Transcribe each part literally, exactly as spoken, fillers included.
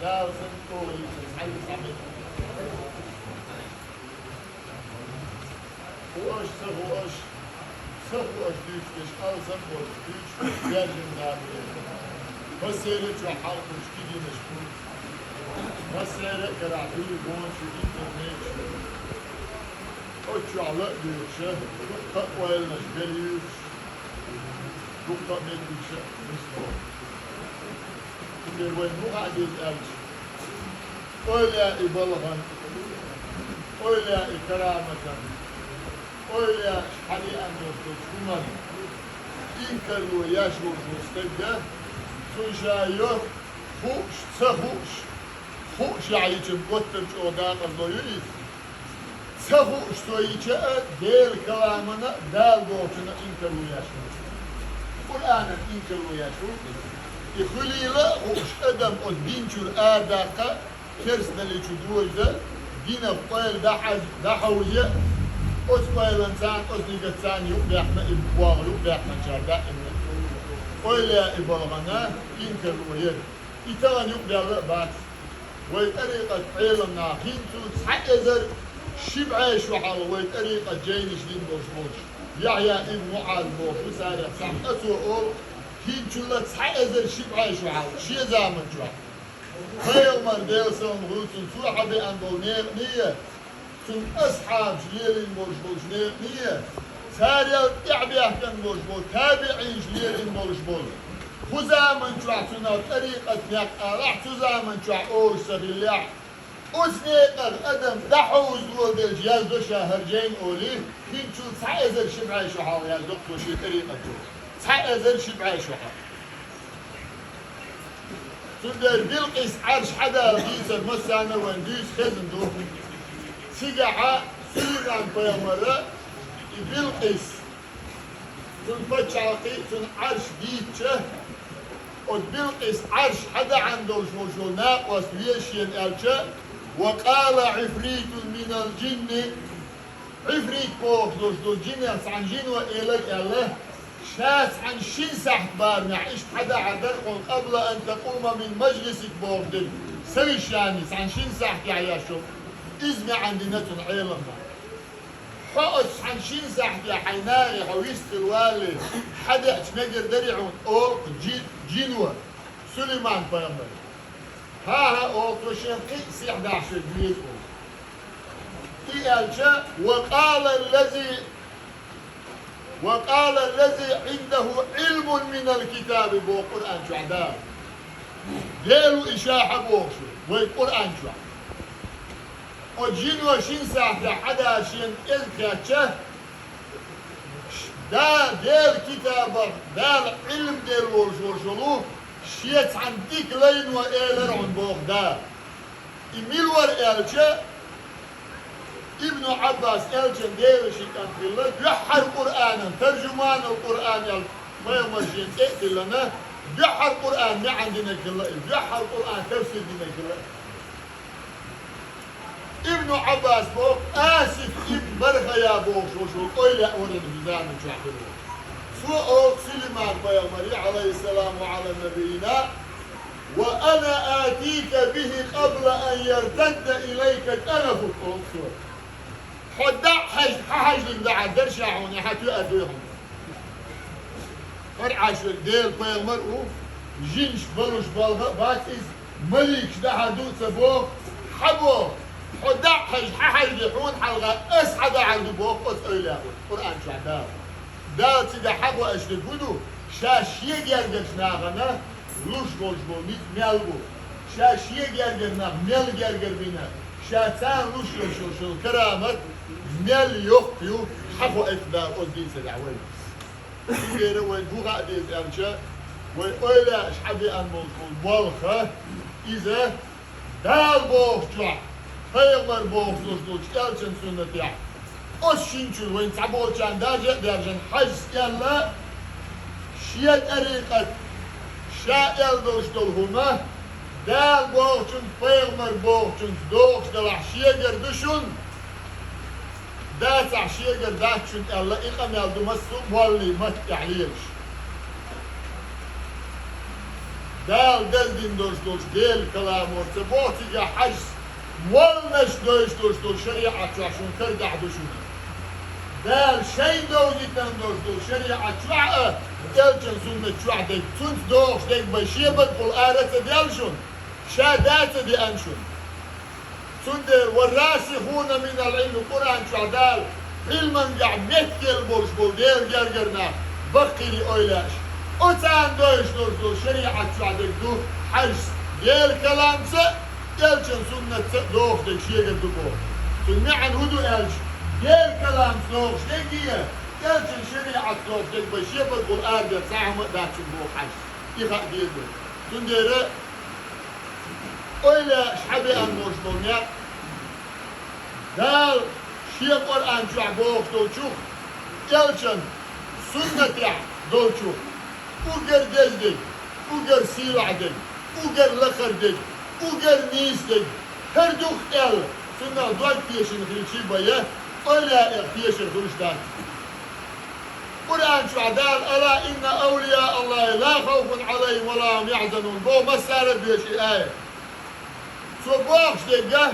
Дала санна чӀоагӀа йийцар цхьа а юкъа мега. Хууш, ца хууш, ца хууш дуьйцуш дерш алсам боцуш дуьйцуш дерш бежина дакъа. Массеран а чохь хьалхарчу кегийнаш бу. Массеран а карахь дуьйна гонаш ю интернеташ. Оцу чохь ла а дуьйцуш, дуккха а ойланаш белла юьйцуш, дуккха а меттигаш а нисбо. Цундела вайна хӀун хаа деза аьлча, ойла яа и балхана, ойла яа и караматана, ойла яа хьан деана долуш долчу хӀуманна инкарло еш волуш волу стаг, цунна ша йо, хууш, ца хууш, хууш яхь йича, готтар чӀогӀа дакъазло ю иза. Ца хууш цо йича а, Делан каламана а, Дала бохучунна а инкарло еш ву. Къуръанан инкарло еш ву. И хуьлийла а хууш адам оцу динчуьра арадаккха а, керстаналличу доза а, динах ойла дӀахьаж-, дӀахьовза а, оцу ойланца а, оцу нигатца а юкъабаьхна и болх юкъабаьхначара даимна. Ойла яа и балхана инкарло яра. И тахана юкъадаьлла а бац. Вай тӀарикъат Ӏеламнах хӀинцул цхьа эзар ши бӀе шо хьалха вай тӀарикъат жайнаш дина болуш болчу Яхьъя ибн МуӀаз бохуш ву царех цхьаъ, цо олу, хӀинцул цхьа эзар ши бӀе шо хьалха, шен заман чохь. Пайхамар, Делан салам хуьлда цунна, цо хьан беана болу некъаний а, цуьнан асхьабаш лелийна болуш болчу некъаний а, царел тӀаьхьабаьхкина болуш болу табиӀинаш лелийна болуш болу. Кху заман чохь цунах тӀарикъат некъ алахь, цу заман чохь олуш ца хиллехь, оцу некъах адам дӀахьовзалоделча яздо ша хӀара жайна олий, хӀинцул цхьа эзар ши бӀе шо хьалха яздо цо шен тӀарикъат чу. Цхьа эзар ши бӀе шо хьалха. Цундела Билкъис Ӏарш хьадала дийцар массарна а вайна дуьйцу хезна ду. Цигахьа Сулайман-пайхамара и Билкъис, цуьнан пачхьалкхе а, цуьнан Ӏарш дийцча, оцу Билкъис Ӏарш хьадаьхьна долуш волчу накъост веза шена аьлча, ва къала Ӏифритун минал жинни, Ӏифрит бохуш долуш долу жинех цхьана жино элира аьлла, ша цхьана шина сахьт барамехь иштта хьадахьар дара хьуна, къабла ан такъума мин мажлисик бохуш дерг, совещание цхьана шина сахьтехь еш йолу, иза маьӀна дина цунна Ӏеламнаха. Хьо оцу цхьана шина сахьтехь хьайн нахе хьо вист хила валале, хьадеъча мегар дарий хьуна, олу жи-, жино Сулайман-пайхамаре. ХӀан-хӀа, олу, цо шен кхин а сихьа дахьа шерг веза, олу. И аьлча, ва къала лази, ва къала лази Ӏиндаху Ӏилмун минал китаби, боху Къуръан чохь Дала. Дела ву и ша хьан бохуш ву, вай Къуръан чохь. Оцу жино шина сахьтехь хьадахьар шена кӀезиг хетча, Да, Делан китабах Дала Ӏилма делла волуш волуш волу, шен цхьана дика лайно элира хьуна, боху Дала. И мила вара аьлча, Ибну Ӏаббас аьллачун Делан ши кӀант хилла, дуьххьара Къуръанан, таржуманул Къуръан аьлла, пайхамар шен цӀе а тиллина, дуьххьара Къуръан маьӀна динарг хилла иза, дуьххьара Къуръан тафсир динарг хилла иза. Ибну Ӏаббас боху, Асиф ибн Бархая бохуш волу ойла яа вара иза заман чохь хилла. Цо олу Сулайман-пайхамаре, Ӏалайхиссалам ва Ӏала набийина, ва ана атика бихи къабла ан яртадда илайка тарафук, олу цо. Хьо дӀа а хьаьжна, хьан хьаьжниг дахьар дара ша хьуна, хьан тоьар дуй хьуна. ХӀара Ӏаш верг Делан пайхамар а ву, жинаш балуш балха а бац иза, маликаш дахьар ду а ца боху, хьан боху, хьо дӀа а хьаьжна, хьан хьаьжниг хьуна хьалха ас хьан дахьар ду боху оцу ойла яа вара, Къуръан чохь Дала. Дала цига хьан бохуш дерг хӀун ду, ша шен гергарчу нахана луш болуш болу ницкъ мел бу, ша шен гергара нах мел гергара бина, ша царна луш йолуш йолу карамат мел йоккха ю, хьан хьо эцна Дала оцу дийцарехь вайна. Цундела вайн хӀун хаа деза аьлча, вай ойла яаш хьан деана болуш болу болх, иза Дала бохучохь, пайхамар бохуш долуш долчу элчан суннатехь, оцу шинчуьра вайн цхьаболчарна даржа а даьржина хьажа аьлла, шен тӀарикъат, ша аьлла долуш долу хӀума, Дала бохучуьнца, пайхамар бохучуьнца догӀуш делахь шегара ду шуна, дацахь шегара дац шуна аьлла, и къамел ду массо а моллий матта тӀехь лелаш. Дала даздина долуш долчу Делан каламо ца боху цигахь хьажа, моллаша дойуш долуш долу шариӀат чохь шуна карадахь ду шуна. Дала шайн довзийтина долуш долу шариӀат чохь а, элчан суннат чохь дерг, цуьнца догӀуш дерг бен шен бакъахула ара ца даьлла шуна, ша да ца деана шуна. Цундела: «Ва расихуна минал Ӏилми», Къуръан чохь Дала, Ӏилмангахь меттигелла болуш болу Делан гергара нах, баккхийрий, эвлаяаш, оцарна дойуш долуш долу шариӀат чохь дерг ду хьажа, Делан каламца а, элчан суннатца а догӀуш дерг шегара ду боху. Цуьнан маьӀна хӀун ду аьлча, Делан каламца догӀуш дерг а, элчан шариӀатца догӀуш дерг бен шен бакъахула арадерг цхьа хӀума а дац шуна боху хьажа. И хаа деза. Цундела эвлаяаш хьабеана болуш болу некъ, Дала шен Къуръан чохь бохуш долчух, элчан суннатехь долчух, уггар деза дерг, уггар сийлахь дерг, уггар лакхара дерг, уггар нийса дерг, хӀара ду-кх аьлла, цунах дог тешина хилча бен, эвлаяэх тешар хуьлуш дац. Къуръан чохь Дала: «Ала инна авлияа Аллахи ла хавфун Ӏалайхим ва ла хум яхьзанун», боху массара а доьшу и аят. Цо бохуш дерг а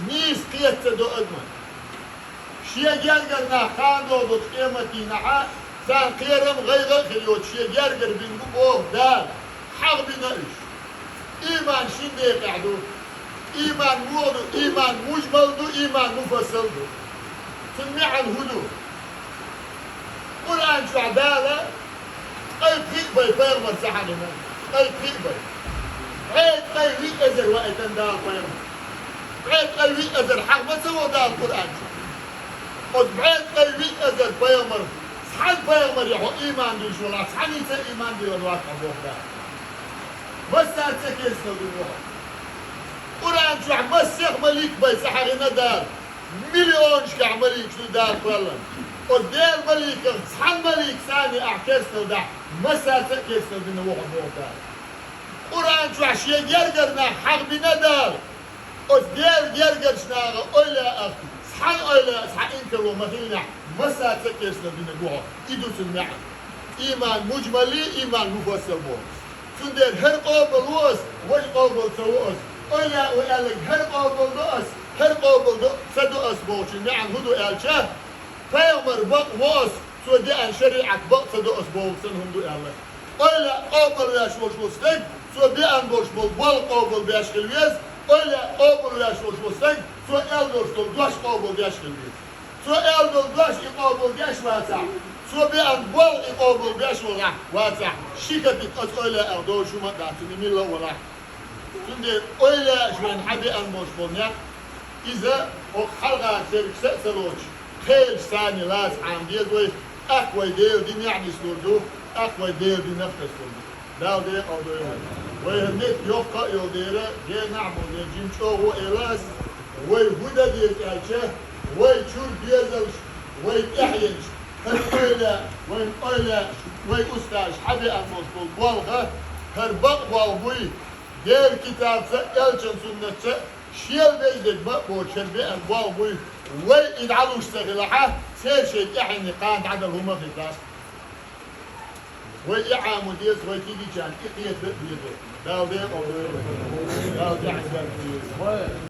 нийса кхета ца до адаман. Шен гергара нах кхана догӀучу къематдийнахь а, царна кхерам а, гӀайгӀа а хир йоцуш, шен гергара бина бу боху Дала. ХьагӀ бина уьш. Ийман шина декъехь ду. Ийман муха ду? Ийман мужмал ду, ийман муфассал ду. Цуьнан маьӀна хӀун ду? Къуръан чохь Дала ткъе пхиъ бен пайхамар ца хьахийна. Ткъе пхиъ бен. БӀе ткъе виъ эзар ваийтина Дала пайхамар. БӀе ткъе виъ эзар хьагӀ ма ца во Дала Къуръан чохь. Оцу бӀе ткъе виъ эзар пайхамар, цхьана пайхамаре хьо ийман дуьйш валахь, цхьаьнца а ийман диллина вац хьо боху Дала. Массаьрца а керстанал дина ву хьо. Къуръан чохь массех малик бен ца хьахийна Дала. Миллионашкахь маликаш ду Дала кхоьллина. Оцу Делан маликах цхьана маликаца а ахь керстанал дахь, массаьрца а керстанал дина ву хьо боху Дала. Къуръан чохь шен гергара нах хьагӀ бина Дала. Оцу Делан гергарчу нахах, эвлаяах, цхьана эвлаяах цхьа инкарло ма хиллинехь, массаьрца а керстанал динарг ву хьо. И ду цуьнан маьӀна. Ийман мужмалий, ийман муфассал боху. Цундела хӀара къобал во ас, важа къобал ца во ас. Эвлаяъ ву аьлларг хӀара къобал до ас, хӀара къобал до, ца до ас бохучун маьӀна хӀун ду аьлча, пайхамар бакъ во ас, цо деана шариӀат бакъ ца до ас бохург санна хӀума ду аьлла. Эвлаяъ къобалвеш волуш волу стаг, цо беана болуш болу болх къобалбеш хила веза, эвлаяъ къобалвеш волуш волу стаг, цо аьлла долуш долу дош къобалдеш хила веза. Цо аьлла долу дош и къобалдеш вацахь, цо беана болх и къобалбеш валахь, вацахь, ши капик оцу эвлаяъ долуш хӀума а дац, цуьнан милла а валахь. Цундела эвлаяаш вайна хьабеана болуш болу некъ, иза хӀокху хьалхара цергашца а ца лоцуш, кхелаш санна лаца Ӏама деза вай, тӀаккха вай Делан динехь нислур ду, тӀаккха вай Делан динах тасалур ду. Дала декъал дойла вай. Вай хӀара меттиг йоккха а йолу дела, генахь а болу дела, жима чӀогӀа а эла ас, вай хӀун дан деза аьлча, вай чуьра доьзалш, вай тӀаьхьенаш, хӀара эвлаяъ, вайн эвлаяаш, вай устазаш хьабеана болуш болу болх, хӀара бакъ болх буй, Делан китабца а, элчан суннатца а шел беза дерг ма а боцуш, хӀара беана болх буй, вай и дӀалуш ца хилахь, церан шайн тӀаьхьенна кхана дӀадала хӀума а хир дац. Вай и Ӏамо деза, вай кегийчарна и кхета а деза. Дала декъал дойла вай. Дала тӀаьхьа дерг деза.